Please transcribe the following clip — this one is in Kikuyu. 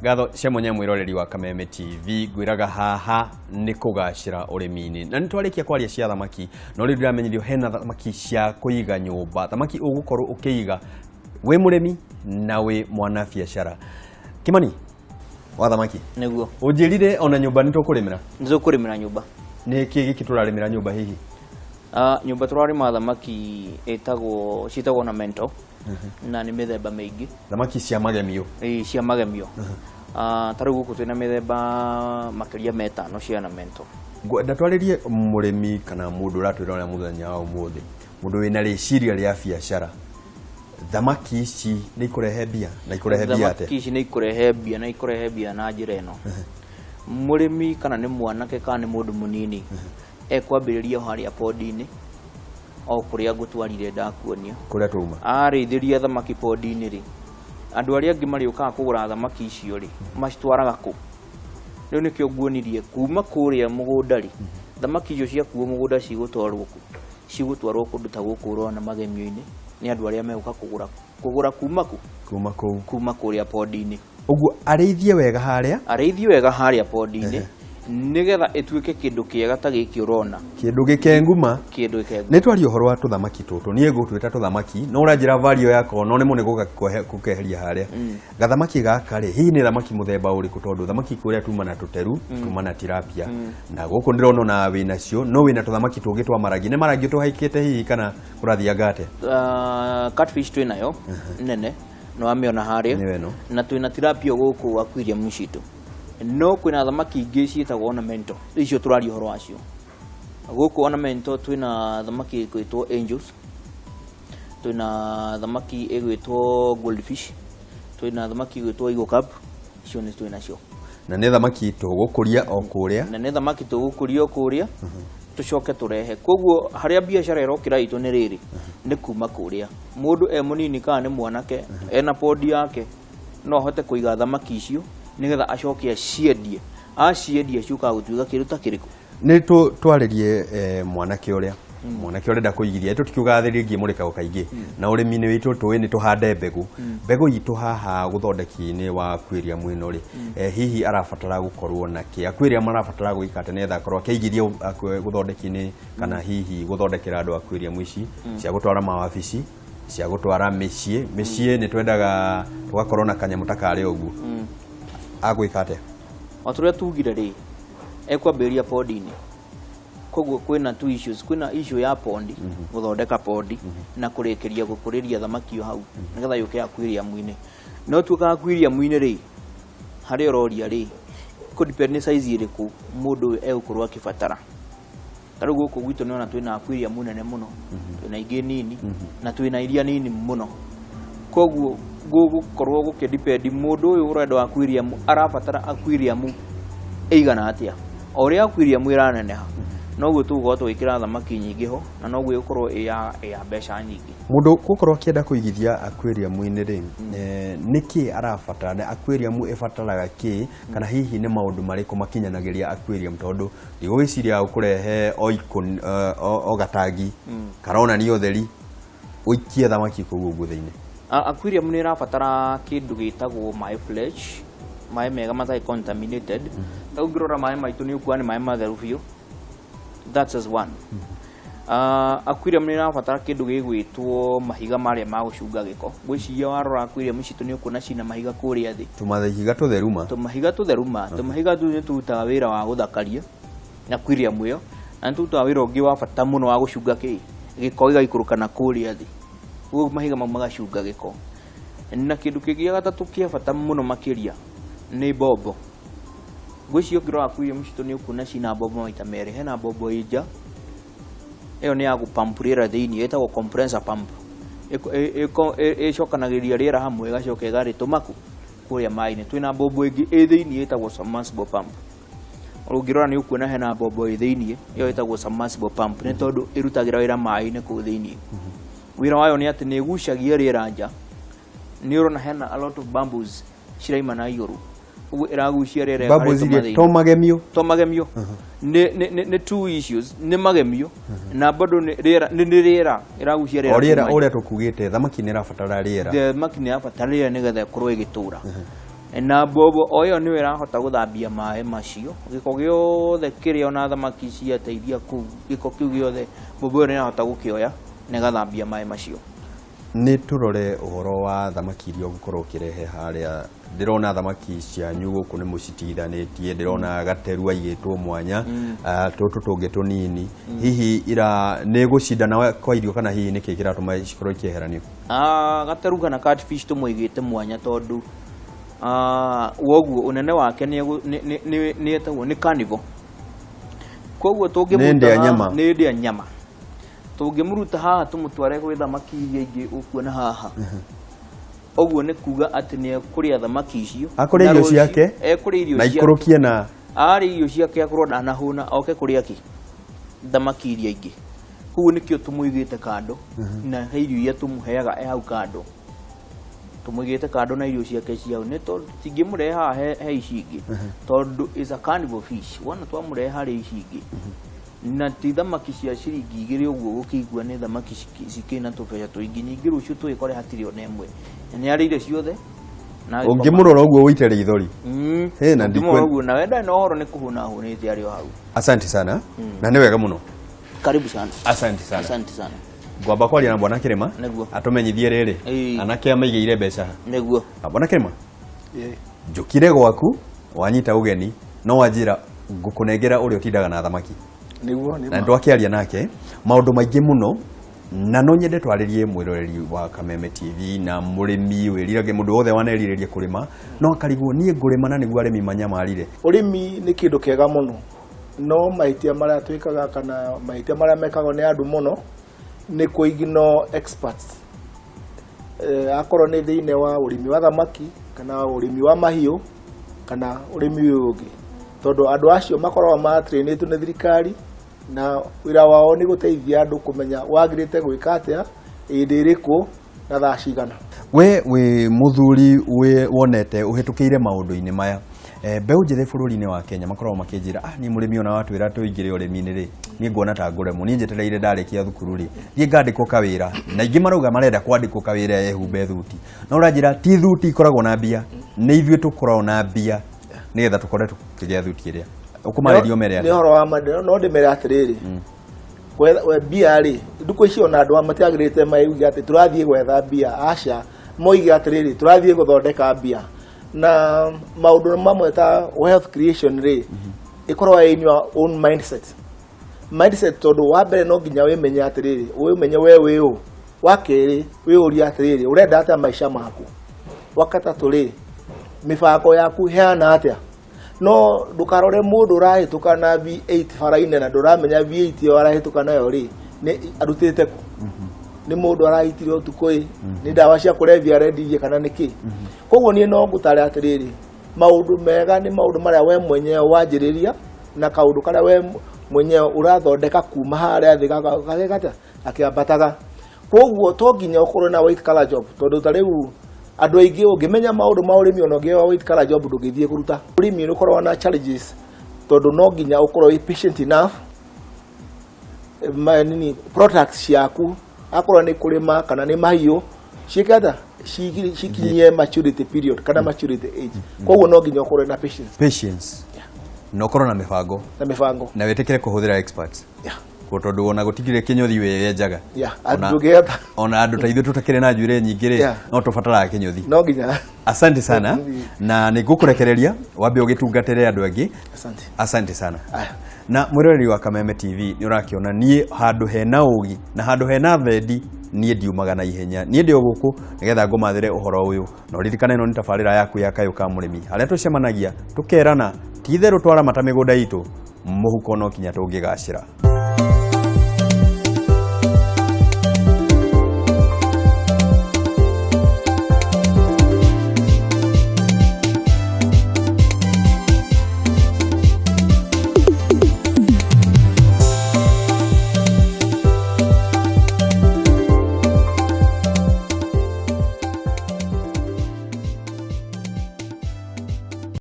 Ngatho cia mwanya mwiroreri wa Kameme TV, ngwiraga haha nĩ kũgacĩra ũrĩmi-inĩ, na nĩ twarĩkia kwaria cia thamaki, no rĩu ndĩramenyithio hena thamaki cia kũiga nyũmba, thamaki ũgũkorwo ũkĩiga wĩ mũrĩmi na wĩ mwana biacara. Kimani wa thamaki? Nĩguo. Ũnjĩrire ona nyũmba nĩ tũkũrĩmĩra. Nĩ tũkũrĩmĩra nyũmba. Nĩ kĩ gĩkĩ tũrarĩmĩra nyũmba hihi? Ah, nyũmba tũrarĩma thamaki ĩtagwo ciĩtagwo ornamental na nĩ mĩthemba mĩingĩ. Thamaki cia magemio. Ĩĩ, cia magemio. Ah, ta rĩu gũkũ twĩna mĩthemba makĩria ma ĩtano cia ornamental. Ngwenda twarĩrie mũrĩmi kana mũndũ ũratwĩrorera mũthenya wa ũmũthĩ, mũndũ wĩna rĩciria rĩa biacara, thamaki ici nĩ ikũrehe mbia na ikũrehe mbia Thamaki atĩa? ici nĩ ikũrehe mbia na ikũrehe mbia na njĩra ĩno: mũrĩmi kana nĩ mwanake kana nĩ mũndũ mũnini, ekwambĩrĩria o harĩa pond-inĩ, o kũrĩa ngũtwarire ndakuonia. Kũrĩa twauma. Arĩithĩria thamaki pond-inĩ rĩ, andũ arĩa angĩ marĩũkaga kũgũra thamaki icio rĩ, macitwaraga kũ? Rĩu nĩkĩo nguonirie kuma kũrĩa mũgũnda rĩ, thamaki icio ciakuo mũgũnda cigũtwarwo kũ? Cigũtwarwo kũndũ ta gũkũ ũrona magemio-inĩ nĩ andũ arĩa megũka kũgũra. Kũgũra kuma kũ? Kuma kũu. Kuma kũrĩa pond-inĩ. Ũguo arĩithie wega harĩa. Arĩithie wega harĩa pond-inĩ nĩgetha ĩtuĩke kĩndũ kĩega ta gĩkĩ ũrona. Kĩndũ gĩkenguma. Kĩndũ gĩkengu. Nĩ twaria ũhoro wa tũthamaki tũtũ, niĩ ngũtwĩta tũthamaki, no ũranjĩra value yako no nĩmo nĩ gũka gũkeheria harĩa. Gathamaki gaka rĩ, hihi nĩ thamaki mũthemba ũrĩkũ? Tondũ thamaki kũrĩa tuma na tũteru, tuma na tilapia, na gũkũ ndĩrona ona wĩnacio, no wĩna tũthamaki tũngĩ twa marangi. Nĩ marangi tũhaikĩte hihi kana kũrathianga atĩa? Catfish twĩ nayo nene, nĩ wamĩona harĩa. Nĩyo ĩno. Na twĩna tilapia gũkũ aquarium citũ, no kwĩna thamaki ingĩ ciĩtagwo ornamental, icio tũraria ũhoro wacio gũkũ. Ornamental twĩna thamaki ĩgwĩtwo angels, twĩna thamaki ĩgwĩtwo goldfish, twĩna thamaki ĩgwĩtwo eagle carp. Icio nĩ twĩ nacio. Na nĩ thamaki tũgũkũria o kũrĩa. Na nĩ thamaki tũgũkũria o kũrĩa, tũcoke tũrehe. Koguo harĩa biacara ĩrokĩra itũ nĩ rĩrĩ, nĩ kuma kũrĩa mũndũ e mũnini kana nĩ mwanake ena pond yake, no ahote kũiga thamaki icio nĩgetha acoke aciendie. Aciendia ciũkaga gũtuĩka kĩndũ ta kĩrĩkũ? Nĩ twarĩrie mwanake ũrĩa mwanake ũrenda kũigithia. Tũtikiugathĩrĩria mũrĩkago kaingĩ na ũrĩmi-inĩ witũ tũĩ nĩ tũhande mbegũ, mbegũ itũ haha gũthondeki-inĩ wa aquarium ĩno rĩ, hihi arabatara gũkorwo na kĩ? Aquarium arabatara gwĩka atĩa nĩgetha akorwo akĩigithia gũthondeki-inĩ kana hihi gũthondekera andũ aquarium ici cia gũtwara mawabici, cia gũtwara mĩciĩ? Mĩciĩ nĩ twendaga tũgakorwo na kanyamũ ta karĩa ũguo. Agwĩka atĩa? O tũrĩa tugire rĩ, ekwambĩrĩria pond-inĩ. Koguo kwĩna two issues: kwĩna issue ya pond, gũthondeka pond na kũrĩkĩria gũkũrĩria thamaki o hau nĩgetha yũke aquarium-inĩ. No tuĩka aquarium-inĩ rĩ, harĩa ũroria rĩ, kũ depend nĩ size ĩrĩkũ mũndũ ũyũ egũkorwo akĩbatara. Ta rĩu gũkũ gwitũ nĩona twĩna aquarium nene mũno, twĩna ingĩ nini na twĩna iria nini mũno. Koguo gũgũkorwo gũkĩ depend mũndũ ũyũ ũrenda aquarium arabatara aquarium ĩigana atĩa. O ũrĩa aquarium ĩraneneha, noguo tũgũkorwo tũgĩkĩra thamaki nyingĩ ho na noguo ĩgũkorwo ĩ ya mbeca nyingĩ. Mũndũ gũkorwo akĩenda kũigithia aquarium-inĩ rĩ, nĩkĩ arabatara na aquarium ĩbataraga kĩ, kana hihi nĩ maũndũ marĩkũ makinyanagĩria aquarium? Tondũ ndigũgĩciria ũkũrehe o o gatangi karonania ũtheri ũikie thamaki kũu ũguo thĩinĩ. Aquarium nĩ ĩrabatara kĩndũ gĩtagwo maĩ fresh, maĩ mega matarĩ contaminated. Ta ũngĩrora maĩ maitũ nĩ ũkuona nĩ maĩ matheru biũ. That's as one. Aquarium nĩ ĩrabatara kĩndũ gĩgwĩtwo mahiga marĩa ma gũcunga gĩko. Ngwĩciria warora aquarium citũ nĩ ũkuona cina mahiga kũrĩa thĩ. Tũmahiga tũtheru ma. Tũmahiga tũtheru ma. Tũmahiga tũu nĩ tũrutaga wĩra wa gũthakaria aquarium ĩyo, na nĩ tũrutaga wĩra ũngĩ wa bata mũno wa gũcunga kĩ gĩko gĩgaikũrũka na kũrĩa thĩ. Ũguo mahiga mau magacunga gĩko. Na kĩndũ kĩngĩ gĩa gatatũ kĩa bata mũno makĩria nĩ mbombo. Ngwĩciria ũngĩrora aquarium citũ nĩ ũkuona cina mbombo maita merĩ. Hena mbombo ĩ nja, ĩyo nĩ ya gũ pump rĩera thĩinĩ, ĩtagwo compressor pump. Ĩcokanagĩrĩria rĩera hamwe ĩgacoka ĩgarĩtũma kũ kũrĩa maĩ-inĩ. Twĩna mbombo ĩngĩ ĩ thĩinĩ ĩtagwo submersible pump. Ũngĩrora nĩ ũkuona hena mbombo ĩ thĩinĩ, ĩyo ĩtagwo submersible pump nĩ tondũ ĩrutagĩra wĩra maĩ-inĩ kũu thĩinĩ. Wĩra wayo nĩ atĩ nĩ ĩgucagia rĩera nja. Nĩ ũrona hena a lot of bubbles ciraima na igũrũ, ũguo ĩragucia rĩera bubbles ĩkarĩtũma iria thĩinĩ. To magemio. To magemio, nĩ two issues: nĩ magemio na bado nĩ rĩera, nĩ rĩera ĩragucia rĩera O rĩera kuma ũrĩa tũkugĩte thamaki nĩ ĩrabatara rĩera. Thamaki nĩ yabatara rĩera nĩgetha ĩkorwo ĩgĩtũra. Na mbombo o ĩyo nĩyo ĩrahota gũthambia maĩ macio, gĩko gĩothe kĩrĩa ona thamaki ciateithia kũu, gĩko kĩu gĩothe mbombo ĩyo nĩ ĩrahota gũkĩoya na ĩgathambia maĩ macio. Nĩ tũrore ũhoro wa thamaki iria ũgũkorwo ũkĩrehe harĩa. Ndĩrona thamaki cianyu gũkũ nĩ mũcitigithanĩtie, ndĩrona gateru aigĩtwo mwanya, tũtũ tũngĩ tũnini. Hihi ira nĩ gũcindana kwa irio kana hihi nĩkĩ kĩratũma cikorwo ikĩeheranio? Gateru kana catfish tũmũigĩte mwanya tondũ woguo ũnene wake nĩ etagwo nĩ carnivore. Koguo tũngĩmũruta Nĩ ndĩa nyama. Nĩ ndĩa nyama. Tũngĩmũruta haha tũmũtware gwĩ thamaki iria ingĩ ũkuona haha, ũguo nĩ kuga atĩ nĩ ekũrĩa thamaki icio. Akũrĩa Na irio rũciũ ciake, ekũrĩa irio na ciake. ikũrũkie na Arĩa irio ciake akorwo ndanahũna, oke kũrĩa kĩ thamaki iria ingĩ. Koguo nĩkĩo tũmũigĩte kando, na he irio iria tũmũheaga e hau kando, tũmũigĩte kando na irio ciake ciao, nĩ tondũ tingĩmũrehe haha he ici ingĩ, tondũ is a carnivore fish. Wona twamũrehe harĩ ici ingĩ, na ti thamaki cia ciringi 2 ũguo gũkĩigua, nĩ thamaki cikĩrĩ na tũbeca tũingĩ. Nyingĩ rũciũ tũgĩkore hatirĩ ona ĩmwe, na nĩ arĩire ciothe na agĩkoma. Ũngĩmũrora ũguo ũite rĩithori. Hĩ, na Ũngĩmũrora ũguo na wenda na ũhoro nĩ kũhũna ahũnĩte arĩ o hau. Asante sana, na nĩ wega mũno. Karibu sana. Asante sana. Asante sana. Ngwamba kwaria na bwana Kĩrĩma. Nĩguo. Atũmenyithie rĩrĩ anake amaigĩire mbeca. Nĩguo. Bwana Kĩrĩma, njũkire gwaku wanyita ũgeni, no wanjĩra ngũkũnengera ũrĩa ũtindaga na thamaki. Nĩguo nĩ Na twakĩaria nake maũndũ maingĩ mũno, na no nyende twarĩrie mwĩroreri wa Kameme TV na mũrĩmi wĩrirage, mũndũ wothe wanerirĩria kũrĩma no akarigwo, niĩ ngũrĩma na nĩguo arĩmi manyamarire. Ũrĩmi nĩ kĩndũ kĩega mũno, no mahĩtia marĩa twĩkaga kana mahĩtia marĩa mekagwo nĩ andũ mũno nĩ kũ ignore experts. Akorwo nĩ thĩinĩ wa ũrĩmi wa thamaki kana ũrĩmi wa mahiũ kana ũrĩmi ũyũ ũngĩ, tondũ andũ acio makoragwo matrainĩtwo nĩ thirikari na wĩra wao nĩ gũteithia andũ kũmenya wagĩrĩte gwĩka atĩa, hĩndĩ ĩrĩkũ na thaa cigana. We wĩ mũthuri wĩ wonete ũhĩtũkĩire maũndũ-inĩ maya, mbeũ njĩthĩ bũrũri-inĩ wa Kenya makoragwo makĩnjĩra, niĩ mũrĩmi ona watwĩra tũingĩre ũrĩmi-inĩ rĩ, niĩ nguona ta ngũremwo, niĩ njetereire ndarĩkia thukuru rĩ, thiĩ ngandĩkwo kawĩra. Na aingĩ marauga marenda kwandĩkwo kawĩra ehumbe thuti, no ũranjĩra ti thuti ikoragwo na mbia, nĩ ithuĩ tũkoragwo na mbia nĩgetha tũkorwo tũkĩgĩa thuti ĩrĩa ũkũmarĩria, ũmere Nĩ atĩa? Ũhoro wa ma no ndĩmere atĩrĩrĩ, we mbia rĩ, ndukũ ici ona andũ matiagĩrĩte mauge atĩ tũrathiĩ gwetha mbia, aca, moige atĩrĩrĩ, tũrathiĩ gũthondeka mbia. Na maũndũ mamwe ta wealth creation rĩ, ĩkoragwo in your own mindset, tondũ wa mbere no nginya wĩmenye atĩrĩrĩ, wĩmenye we wĩ ũ. Wa kerĩ, wĩyũrie atĩrĩrĩ, ũrenda atĩa maica maku. Wa gatatũ rĩ, mĩbango yaku heana atĩa. No ndũkarore mũndũ ũrahĩtũka na V8 bara-inĩ na ndũramenya V8 ĩyo arahĩtũka nayo rĩ, nĩ arutĩte kũ, nĩ mũndũ arahitire ũtukũ ĩ, nĩ ndawa cia kũrebia arendirie kana nĩ kĩ. Koguo niĩ no ngũtare atĩrĩrĩ, maũndũ mega nĩ maũndũ marĩa we mwenyewe wanjĩrĩria na kaũndũ karĩa we mwenyewe ũrathondeka kuma harĩa thĩ gageka gakĩambataga. Koguo to nginya ũkorwo na white collar job, tondũ ta rĩu andũ aingĩ ũngĩmenya maũndũ ma ũrĩmi, ona ũngĩoya white collar job ndũngĩthiĩ kũruta. Ũrĩmi nĩ ũkoragwo na challenges, tondũ no nginya ũkorwo wĩ patient enough, nini products ciaku, akorwo nĩ kũrĩma kana nĩ mahiũ, ciĩke atĩa, cikinyie maturity period kana maturity age. Koguo no nginya ũkorwo na patience. Patience na ũkorwo na mĩbango. Na mĩbango. Na wĩtĩkĩre kũhũthĩra experts. Ko tondũ ona gũtikire kĩnyũthi wĩyenjaga. Ndũngĩhota. Ona andũ ta ithuĩ tũtakĩrĩ na njuĩrĩ nyingĩ rĩ, no tũbataraga kĩnyũthi. No nginya. Asante sana, na nĩ ngũkũrekereria wambe ũgĩtungatĩre andũ angĩ. Asante. Asante sana. Aya. Na mwĩroreri wa Kameme TV, nĩ ũrakĩona niĩ handũ hena ũgi na handũ hena thendi, niĩ ndiumaga na ihenya, niĩ ndĩ o gũkũ nĩgetha ngũmathĩre ũhoro ũyũ. Na ũririkane ĩno nĩ tabarĩra yaku ya Kayũ ka Mũrĩmi, harĩa tũcemanagia tũkerana ti itherũ twaramata mĩgũnda itũ mũhuko no kinya tũngĩgacĩra.